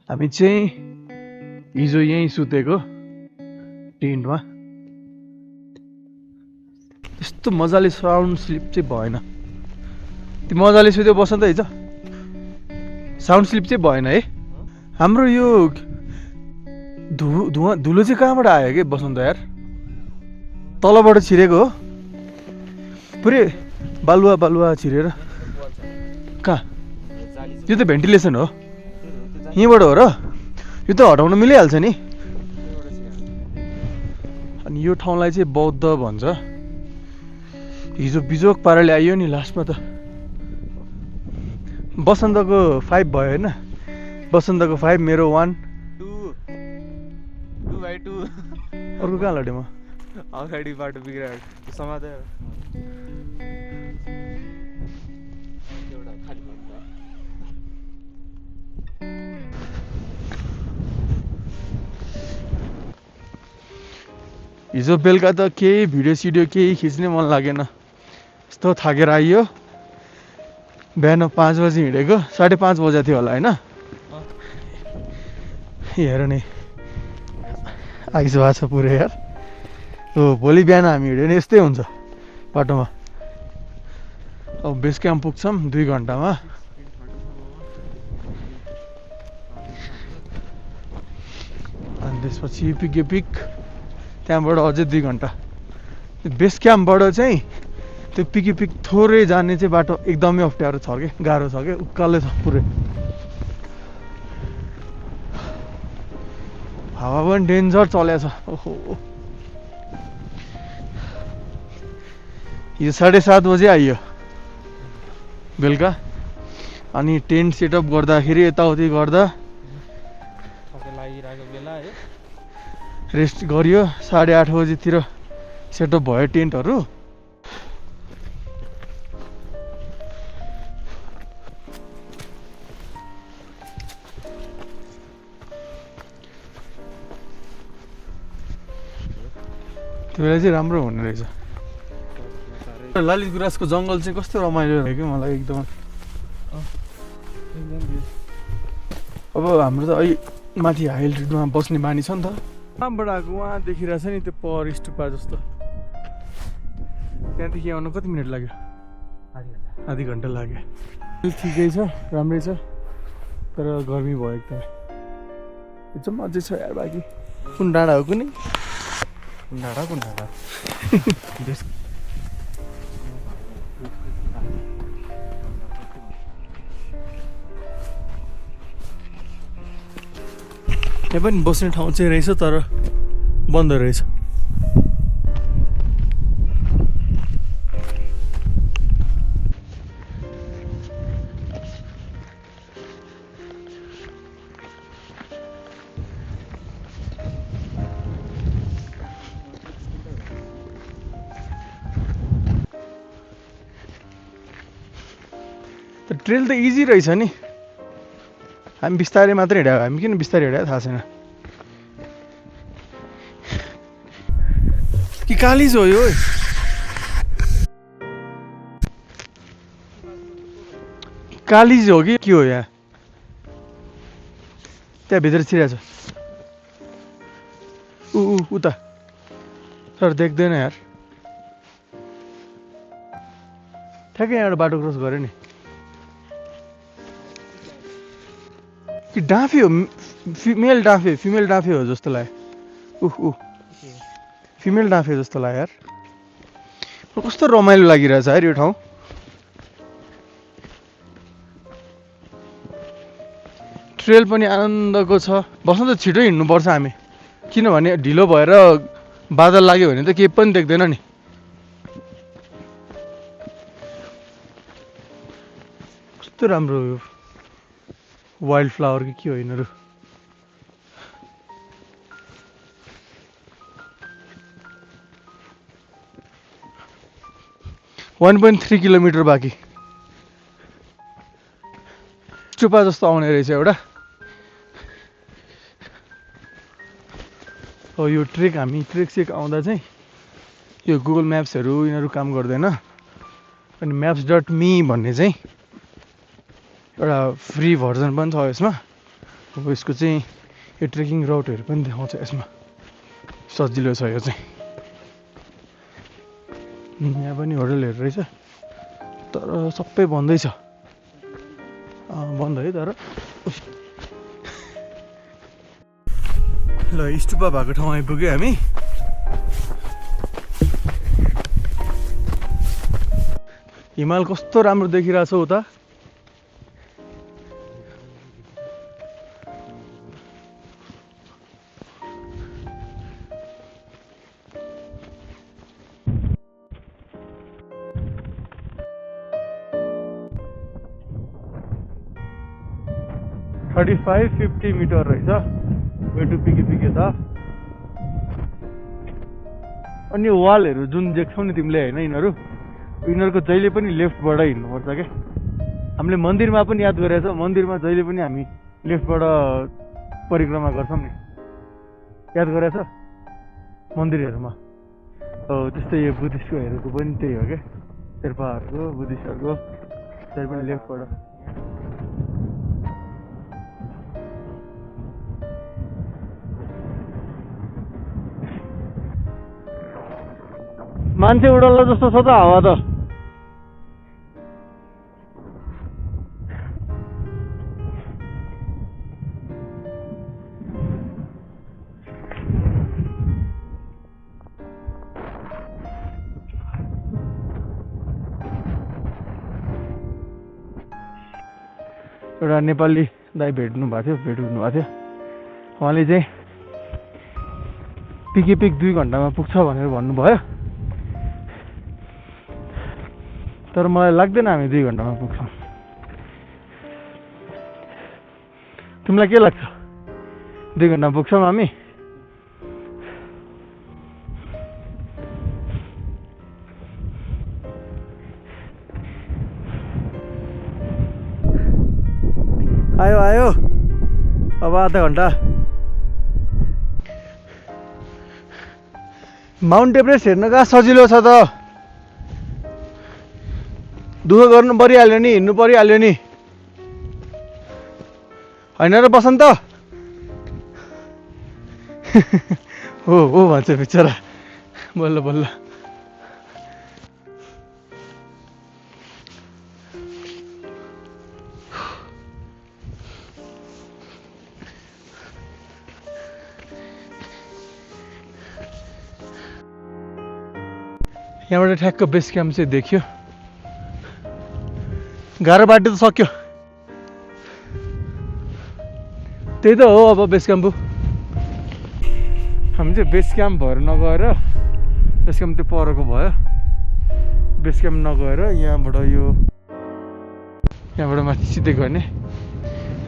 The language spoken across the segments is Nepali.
हामी चाहिँ हिजो यहीँ सुतेको टेन्टमा। त्यस्तो मजाले साउन्ड स्लिप चाहिँ भएन। त्यो मजाले सुत्यो बसन्त हिजो साउन्ड स्लिप चाहिँ भएन है। हाम्रो यो धुलो चाहिँ कहाँबाट आयो कि बसन्त यार? तलबाट छिरेको हो पुरै बालुवा छिरेर। कहाँ? यो त भेन्टिलेसन हो, यहीँबाट हो र? यो त हटाउन मिलिहाल्छ नि। अनि यो ठाउँलाई चाहिँ बौद्ध भन्छ। हिजो बिजोक पाराले आइयो नि लास्टमा त। बसन्तको 5 भयो होइन? बसन्तको 5, मेरो 1 2/2। अर्को कहाँ लडेँ म? अगाडि बाटो बिग्रायो समातेर हिजो बेलुका त केही भिडियो सिडियो केही खिच्ने मन लागेन। यस्तो थाकेर आइयो। बिहान 5 बजी हिँडेको, 5:30 बजेको थियो होला होइन? हेर नि आइस भएको छ पुरै यार। हो भोलि बिहान हामी हिँड्यो भने यस्तै हुन्छ बाटोमा। अब बेस क्याम्प पुग्छौँ 2 घन्टामा। अनि त्यसपछि पिक त्यहाँबाट अझै 2 घन्टा। बेस क्याम्पबाट चाहिँ त्यो पिक थोरै जाने चाहिँ बाटो एकदमै अप्ठ्यारो छ कि, गाह्रो छ कि, उकालै छ पुरै। हावा पनि डेन्जर चलेछ। ओहो यो 7:30 बजे आइयो बेलुका। अनि टेन्ट सेटअप गर्दाखेरि यताउति गर्दा रेस्ट गरियो। 8:30 बजीतिर सेटअप भयो टेन्टहरू। त्यो बेला चाहिँ राम्रो हुने रहेछ। ललित गुराँसको जङ्गल चाहिँ कस्तो रमाइलो रह्यो कि मलाई एकदम। अब हाम्रो त अहिले माथि हाई एल्टिट्युडमा बस्ने बानी छ नि त। कहाँबाट आएको उहाँ देखिरहेछ नि त्यो पावर स्टुपा जस्तो। त्यहाँदेखि आउनु कति मिनट लाग्यो? आधी घन्टा लाग्यो। ठिकै छ, राम्रै छ, तर गर्मी भयो एकदमै। एकदम अझै छ यार बाँकी। कुन डाँडा हो कुनै? कुन डाँडा? यहाँ पनि बस्ने ठाउँ चाहिँ रहेछ तर बन्द रहेछ। ट्रेल त इजी रहेछ नि। हामी बिस्तारै मात्रै हिँड्यो। हामी किन बिस्तारै हिँड्यो थाहा छैन। कि कालिज हो यो? कालिज हो कि के हो यहाँ? त्यहाँ भित्र छिरेछ। उता सर देख्दैन यार। ठ्याक्कै यहाँबाट बाटो क्रस गऱ्यो नि। कि डाँफे हो? फिमेल डाँफे हो जस्तो लाग्यो। फिमेल डाँफे जस्तो लाग्यो यार। कस्तो रमाइलो लागिरहेछ यार यो ठाउँ। ट्रेल पनि आनन्दको छ। बस्नु त छिटो हिँड्नुपर्छ हामी, किनभने ढिलो भएर बादल लाग्यो भने त केही पनि देख्दैन नि। कस्तो राम्रो यो वाइल्ड फ्लावर कि के हो यिनीहरू। .3 किलोमिटर बाँकी। चुपा जस्तो आउने रहेछ एउटा। हो यो ट्रेक हामी ट्रेक आउँदा चाहिँ यो गुगल म्याप्सहरू यिनीहरू काम गर्दैन। अनि maps.me भन्ने चाहिँ एउटा फ्री भर्जन पनि छ यसमा। अब यसको चाहिँ यो ट्रेकिङ राउटहरू पनि देखाउँछ यसमा सजिलो छ यो चाहिँ यहाँ पनि होटलहरू रहेछ तर सबै बन्दै छ बन्द है तर ल स्टुपा भएको ठाउँ आइपुग्यो हामी हिमाल कस्तो राम्रो देखिरहेछ उता थर्टी 50 मिटर रहेछ वे टु पिके त अनि वालहरू जुन देख्छौ नि तिमीले होइन यिनीहरूको जहिले पनि लेफ्टबाट हिँड्नुपर्छ क्या हामीले मन्दिरमा पनि याद गरेछ मन्दिरमा जहिले पनि हामी लेफ्टबाट परिक्रमा गर्छौँ नि याद गरेछ मन्दिरहरूमा त्यस्तै यो बुद्धिस्टहरूको पनि त्यही हो क्या शेर्पाहरूको बुद्धिस्टहरूको जहिले पनि लेफ्टबाट मान्छे उडल्ला जस्तो छ त हावा त एउटा नेपाली दाइ भेट्नु भएको थियो उहाँले चाहिँ पिक 2 घन्टामा पुग्छ भनेर भन्नुभयो तर मलाई लाग्दैन हामी 2 घन्टामा पुग्छौँ तिमीलाई के लाग्छ 2 घन्टामा पुग्छौँ हामी आयो अब आधा घन्टा माउन्ट एभरेस्ट हेर्नका सजिलो छ त दुःख गर्नु परिहाल्यो नि हिँड्नु परिहाल्यो नि होइन र बसन्त हो भन्छ बिचरा बल्ल बल्ल यहाँबाट ठ्याक्क बेस क्याम्प चाहिँ देखियो गाह्रो बाटो त सक्यो त्यही त हो अब बेस क्याम्प हामी चाहिँ बेस क्याम्प भएर नगएर बेस क्याम्प त्यो परको भयो बेस क्याम्प नगएर यहाँबाट माथि सिधै गर्ने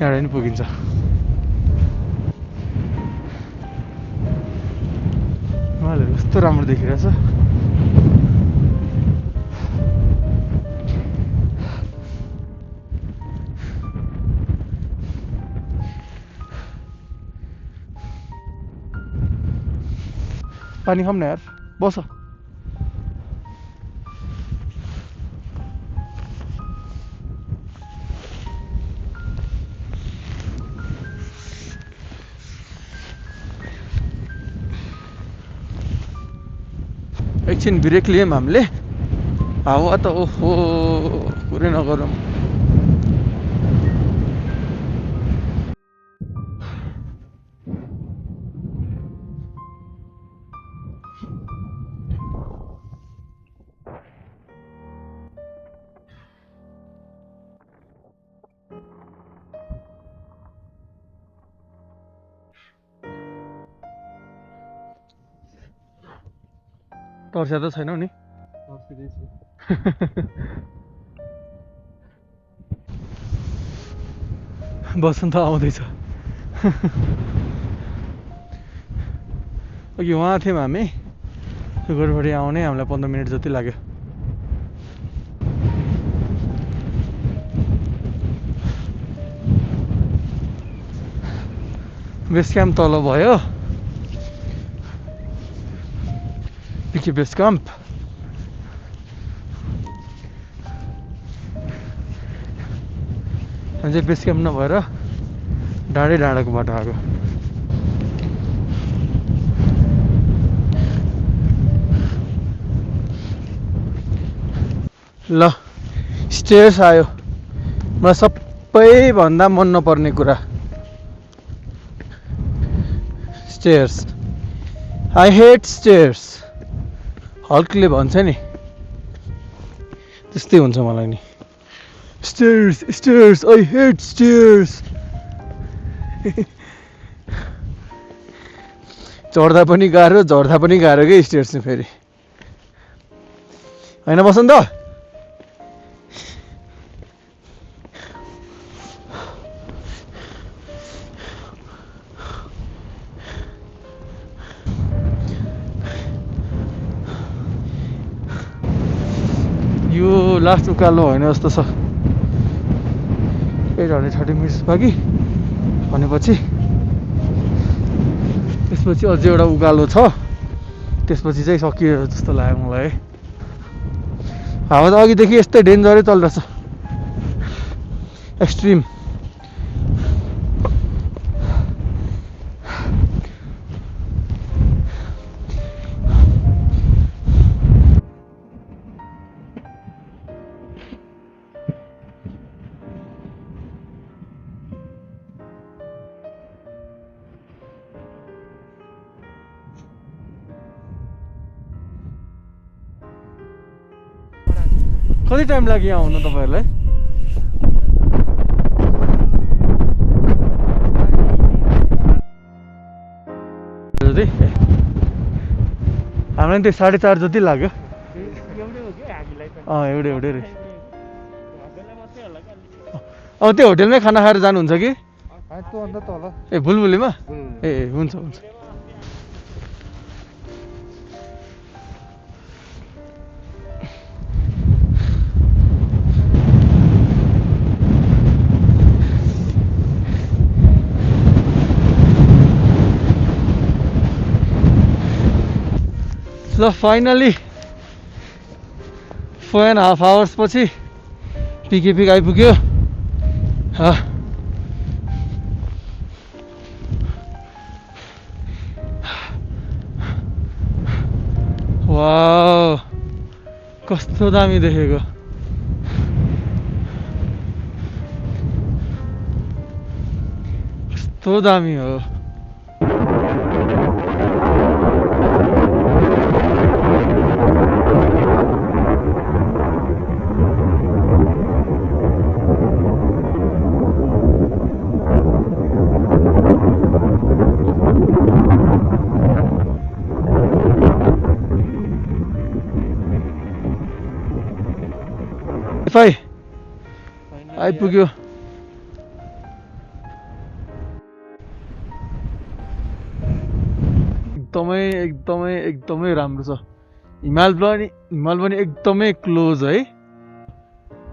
यहाँबाट पनि पुगिन्छ हिमालहरू कस्तो राम्रो देखिरहेछ पानी खाऊँ न यार बस एकछिन ब्रेक लियौँ हामीले हावा त ओहो कुरै नगरौँ तर्स्या त छैनौ नि बसन्त आउँदैछ अघि उहाँ थियौँ हामी सुगरबाट आउने हामीलाई 15 मिनट जति लाग्यो बेस क्याम्प तल भयो पिके बेस क्याम्प हामी चाहिँ बेस क्याम्प नभएर डाँडै डाँडाको बाटो आएको। ल स्टेयर्स आयो, मलाई सबैभन्दा मन नपर्ने कुरा स्टेयर्स। I hate stairs. हल्कले भन्छ नि त्यस्तै हुन्छ मलाई नि। Stairs stairs I hate stairs. चढ्दा पनि गाह्रो झर्दा पनि गाह्रो के स्टेयर्स चाहिँ फेरि, होइन बसन्त? यो लास्ट उकालो होइन जस्तो छ। 830 मिनट्स बाँकी भनेपछि त्यसपछि अझै एउटा उकालो छ, त्यसपछि चाहिँ सकियो जस्तो लाग्यो मलाई है। हावा त अघिदेखि यस्तै डेन्जरै चलिरहेछ, एक्सट्रिम। कति टाइम लाग्यो यहाँ आउनु तपाईँहरूलाई? जति हामीलाई त्यो 4:30 जति लाग्यो। एउटै रहेछ। अब त्यो होटेलमै खाना खाएर जानुहुन्छ कि? ए बुलबुलीमा? ए हुन्छ हुन्छ। ल फाइनली 4.5 आवर्स पछि पिके पिक आइपुग्यो। वाउ कस्तो दामी देखेको। कस्तो दामी हो। आइपुग्यो। एकदमै राम्रो छ। हिमाल पनि एकदमै क्लोज है।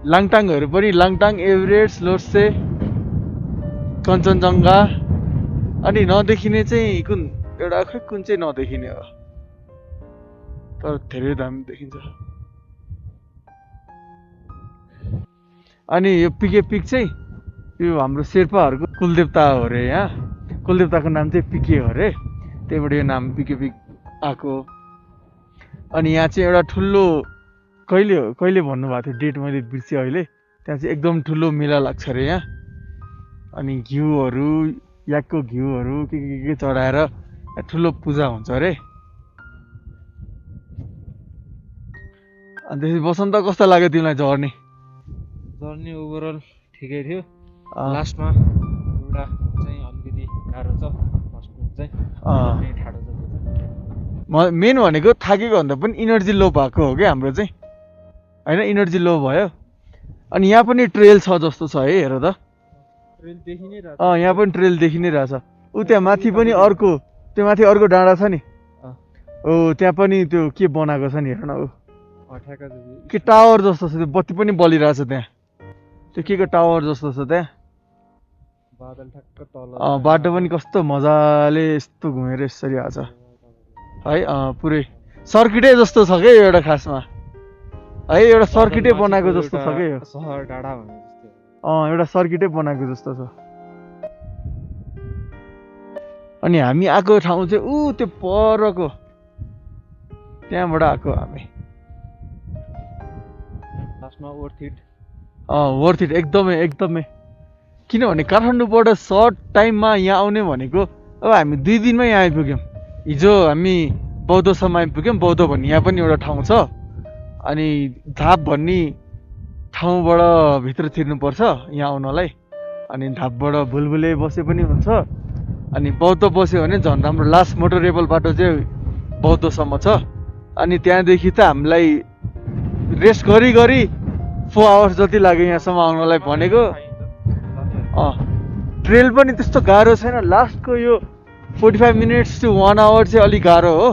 लाङटाङहरू पनि लाङटाङ, एभरेस्ट, लोटसे, कञ्चनजङ्घा अनि नदेखिने चाहिँ कुन चाहिँ नदेखिने हो, तर धेरै दामी देखिन्छ। अनि यो पिके पिक चाहिँ यो हाम्रो शेर्पाहरूको कुलदेवता हो अरे। यहाँ कुलदेवताको नाम चाहिँ पिके हो अरे, त्यहीबाट यो नाम पिके पिक आएको। अनि यहाँ चाहिँ एउटा ठुलो कहिले भन्नुभएको थियो डेट मैले बिर्सेँ अहिले। त्यहाँ चाहिँ एकदम ठुलो मेला लाग्छ अरे यहाँ। अनि घिउहरू, याकको घिउहरू के चढाएर ठुलो पूजा हुन्छ अरे। अनि त्यसपछि बसन्त कस्तो लाग्यो तिमीलाई जर्नी? जर्नी ओभरअल ठिकै थियो। लास्टमा एउटा चाहिँ अलिकति गाह्रो छ, फर्स्टमा चाहिँ ठाडो छ। मेन भनेको थाकेको भन्दा पनि इनर्जी लो भएको हो क्या हाम्रो चाहिँ, होइन? इनर्जी लो भयो। अनि यहाँ पनि ट्रेल छ जस्तो छ है, हेर त। यहाँ पनि ट्रेल देखि नै रहेछ। ऊ त्यहाँ माथि पनि अर्को, त्यो माथि अर्को डाँडा छ नि, हो त्यहाँ पनि त्यो के बनाएको छ नि, हेर न। ऊ के टावर जस्तो छ, त्यो बत्ती पनि बलिरहेछ त्यहाँ। त्यो के को टावर जस्तो छ त्यहाँ। बाटो पनि कस्तो मजाले यस्तो घुमेर यसरी आछ है। पुरै सर्किटै जस्तो छ क्या एउटा खासमा है। एउटा सर्किटै बनाएको जस्तो छ क्या यो। सहर डाँडा भने एउटा सर्किटै बनाएको जस्तो छ। अनि हामी आएको ठाउँ चाहिँ त्यो परको त्यहाँबाट आएको हामी। लास्टमा वर्थ इट। वर्थ इट एकदमै किनभने काठमाडौँबाट सर्ट टाइममा यहाँ आउने भनेको अब हामी 2 दिनमै यहाँ आइपुग्यौँ। हिजो हामी बौद्धसम्म आइपुग्यौँ। बौद्ध भन्ने यहाँ पनि एउटा ठाउँ छ, अनि धाप भन्ने ठाउँबाट भित्र छिर्नुपर्छ यहाँ आउनलाई। अनि धापबाट भुलभुले बसे पनि हुन्छ, अनि बौद्ध बस्यो भने झन् राम्रो लास्ट मोटरेबल बाटो चाहिँ बौद्धसम्म छ। अनि त्यहाँदेखि त हामीलाई रेस्ट गरी 4 आवर्स जति लाग्यो यहाँसम्म आउनलाई भनेको। ट्रेल पनि त्यस्तो गाह्रो छैन, लास्टको यो 45 मिनट्स टु 1 आवर चाहिँ अलिक गाह्रो हो,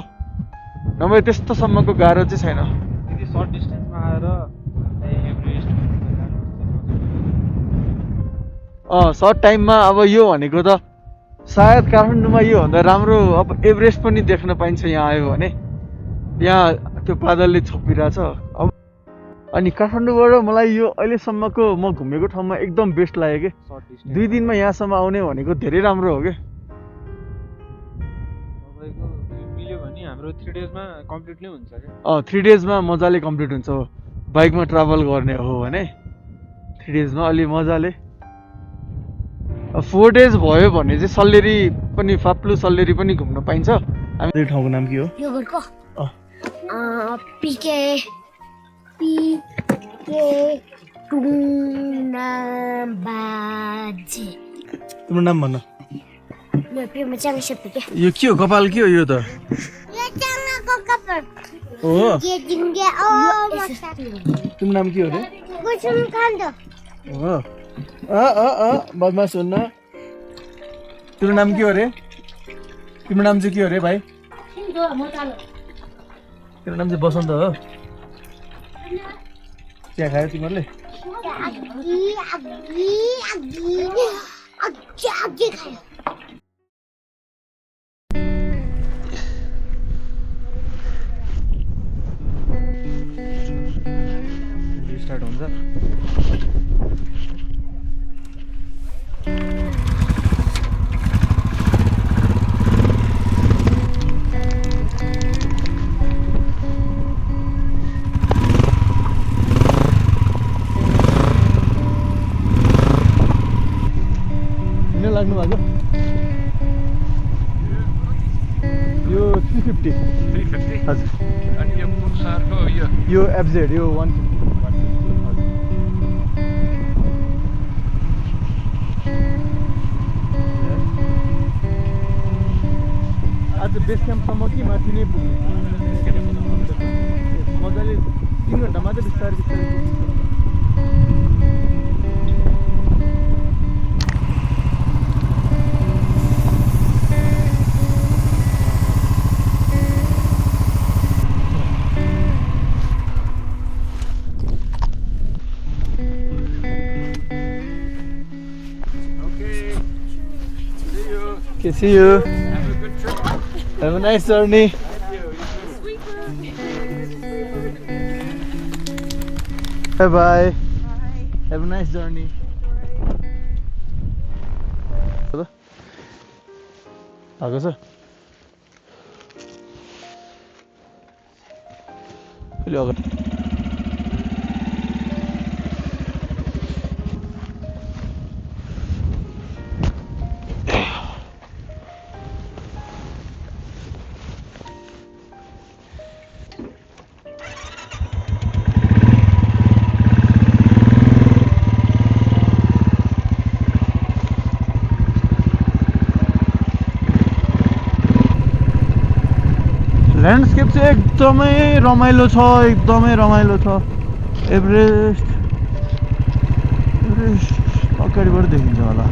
नभए त्यस्तोसम्मको गाह्रो चाहिँ छैन। यदि सर्ट डिस्टेन्समा आएर एभरेस्ट सर्ट टाइममा अब यो भनेको त सायद काठमाडौँमा योभन्दा राम्रो अब एभरेस्ट पनि देख्न पाइन्छ यहाँ आयो भने। यहाँ त्यो बादलले छोपिरहेछ। अब अनि काठमाडौँबाट मलाई यो अहिलेसम्मको म घुमेको ठाउँमा एकदम बेस्ट लाग्यो कि। सर्ट डिस्टेन्स 2 दिनमा यहाँसम्म आउने भनेको धेरै राम्रो हो कि। तपाईँको मिल्यो भने हाम्रो 3 डेजमा कम्प्लिट नै हुन्छ क्या। 3 डेजमा मजाले कम्प्लिट हुन्छ। बाइकमा ट्राभल गर्ने हो भने 3 डेजमा अलि मजाले। 4 डेज भयो भने चाहिँ सल्लेरी पनि, फाप्लु सल्लेरी पनि घुम्न पाइन्छ। हामी ठाउँको नाम के हो? यो घरको पिके टुङनाबाजे। तिम्रो नाम भन्न। मेरो प्रेममा चाङ सेपिके। यो के हो? कपाल के हो यो त? यो चाङको कपाल हो। के जिङ्गे ओ मस्ता। तिम्रो नाम के हो रे? कुसुम खान्दो। हो। बदमास हुन्न। तिम्रो नाम के हो रे? तिम्रो नाम चाहिँ के हो रे भाइ? तिम्रो नाम चाहिँ बसन्त हो। चिया खायो तिमीहरूले? स्टार्ट हुन्छ। लाग्नु भएको यो 350 हजुर। अनि यो पुक्सारको यो एफजेड यो 150। आज बेस क्याम्पसम्म कि माथि नै पुग्ने मजाले 3 घन्टा मात्रै बिस्तारै पुग्छ। Okay, see you. Have a good trip. Have a nice journey. Bye bye. Have a nice journey. आएको छ? अहिले अगाडि ल्यान्डस्केप चाहिँ एकदमै रमाइलो छ, एकदमै रमाइलो छ। एभरेस्ट अगाडिबाट देखिन्छ होला।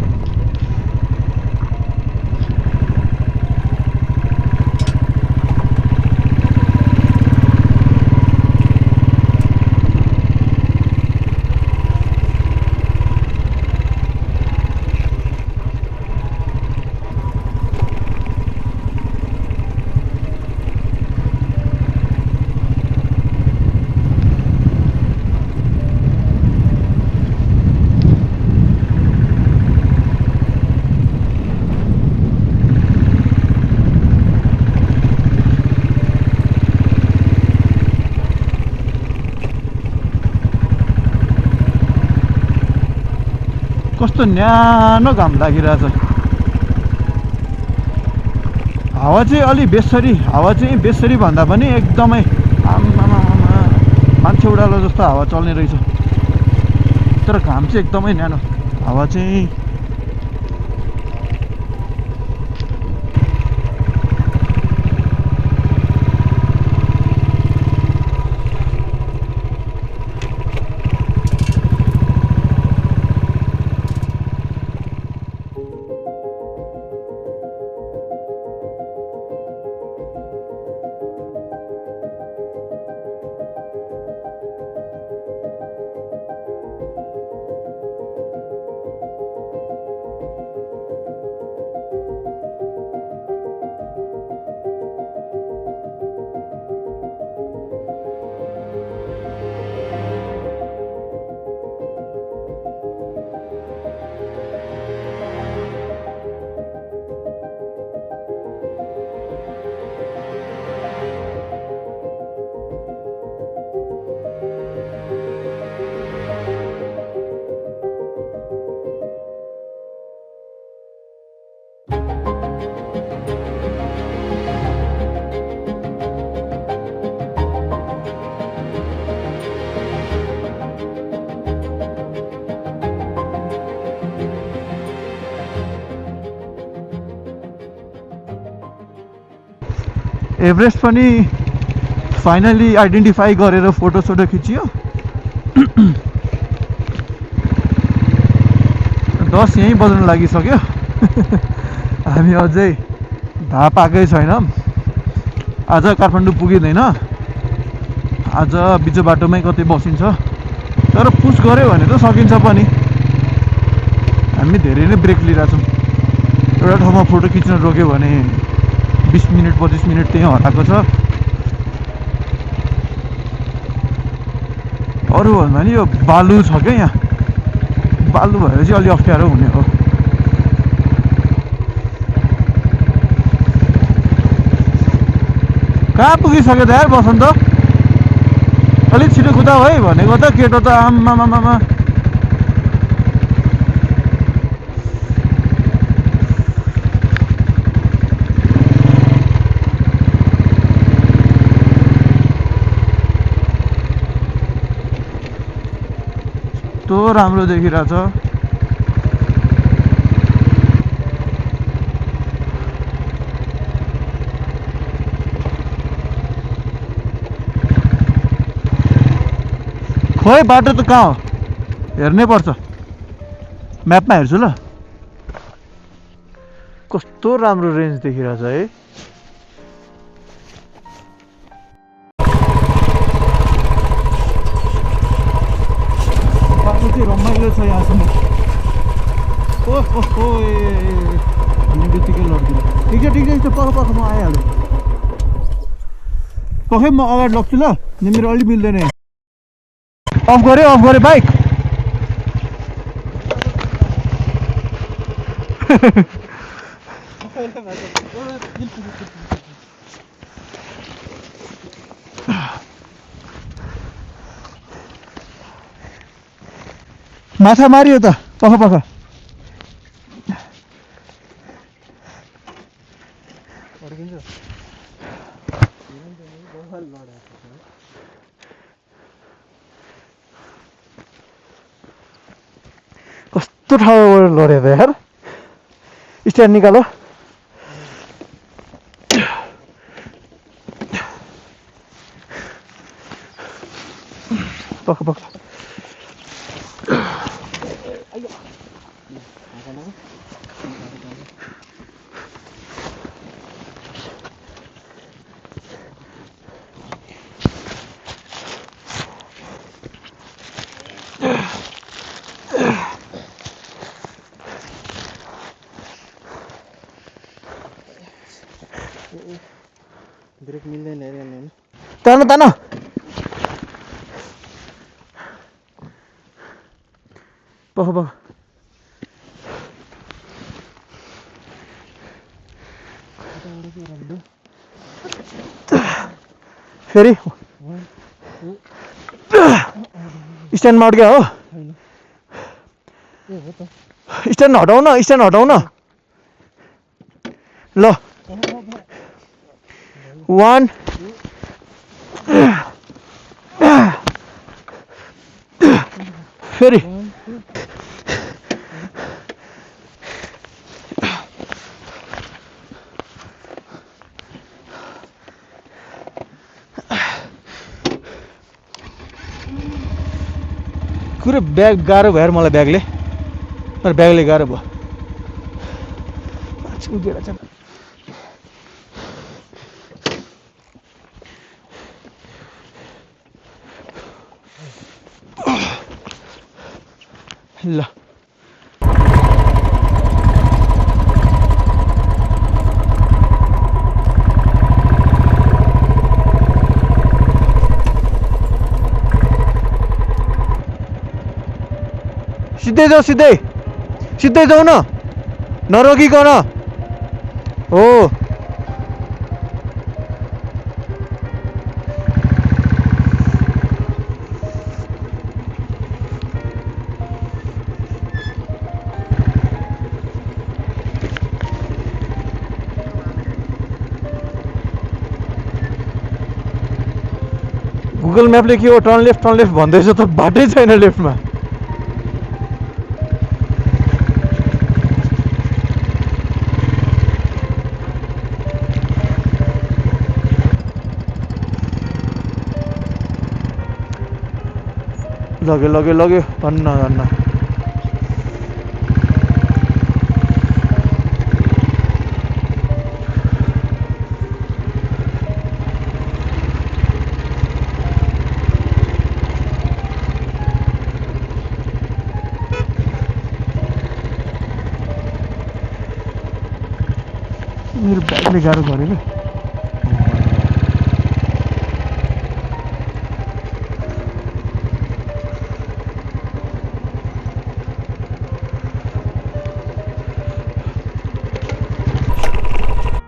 कस्तो न्यानो घाम लागिरहेछ हावा चाहिँ अलि बेसरी भन्दा पनि एकदमै आमामा मान्छे उडालो जस्तो हावा चल्ने रहेछ तर घाम चाहिँ एकदमै न्यानो हावा चाहिँ एभरेस्ट पनि फाइनली आइडेन्टिफाई गरेर फोटो खिचियो 10 यहीँ बज्न लागिसक्यो हामी अझै भा पाएकै छैनौँ आज काठमाडौँ पुगिँदैन आज बिचो बाटोमै कतै बसिन्छ तर पुस गऱ्यो भने त सकिन्छ पनि हामी धेरै नै ब्रेक लिइरहेछौँ एउटा ठाउँमा फोटो खिच्न रोक्यो भने 20 मिनट 25 मिनट त्यहीँ हराएको छ अरू भन्दा नि यो बालु छ क्या यहाँ बालु भएर चाहिँ अलि अप्ठ्यारो हुने हो कहाँ पुगिसक्यो त यार बसन्त अलिक छिटो कुदाऊ है भनेको त केटो त आम्मामामा कस्तो राम्रो देखिरहेछ खोइ बाटो त कहाँ हो हेर्नै पर्छ म्यापमा हेर्छु ल कस्तो राम्रो रेन्ज देखिरहेछ है बाटो चाहिँ रमाइलो छ यहाँसम्म ओहो भन्ने बित्तिकै लड्दिनु ठिक छ पर्ख म आइहाल्छु पखै म अगाडि लग्छु ल मेरो अलिक मिल्दैन अफ गरे बाइक माछा मारियो त पख कस्तो ठाउँबाट लड्यो त यार स्ट्यान्ड निकाल पख ब्रेक मिल्दैन हेर्दैन तान पख फेरि स्ट्यान्डमा अड्क्या हो स्ट्यान्ड हटाउ न, स्ट्यान्ड हटाउ न। ल 1 फेरि कुरो ब्याग गाह्रो भयो यार मलाई ब्यागले गाह्रो भयो उभिएर चाहिँ ल सिधै जाऊ सिधै जाऊ न नरोकिकन हो गुगल म्यापले के हो टर्न लेफ्ट भन्दैछ त बाटै छैन लेफ्टमा लग्यो धन्न मेरो ब्यागले गाह्रो गऱ्यो कि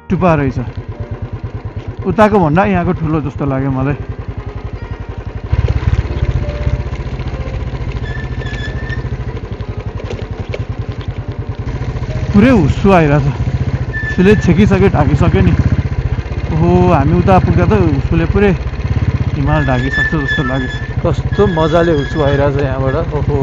टुप्पा रहेछ उताको भन्दा यहाँको ठुलो जस्तो लाग्यो मलाई पुरै हुस्सु आइरहेछ उसले छेकिसक्यो ढाकिसक्यो नि ओहो हामी उता पुग्दा त उसले पुरै हिमाल ढाकिसक्छ जस्तो लाग्यो कस्तो मजाले हुस्सु आइरहेछ यहाँबाट ओहो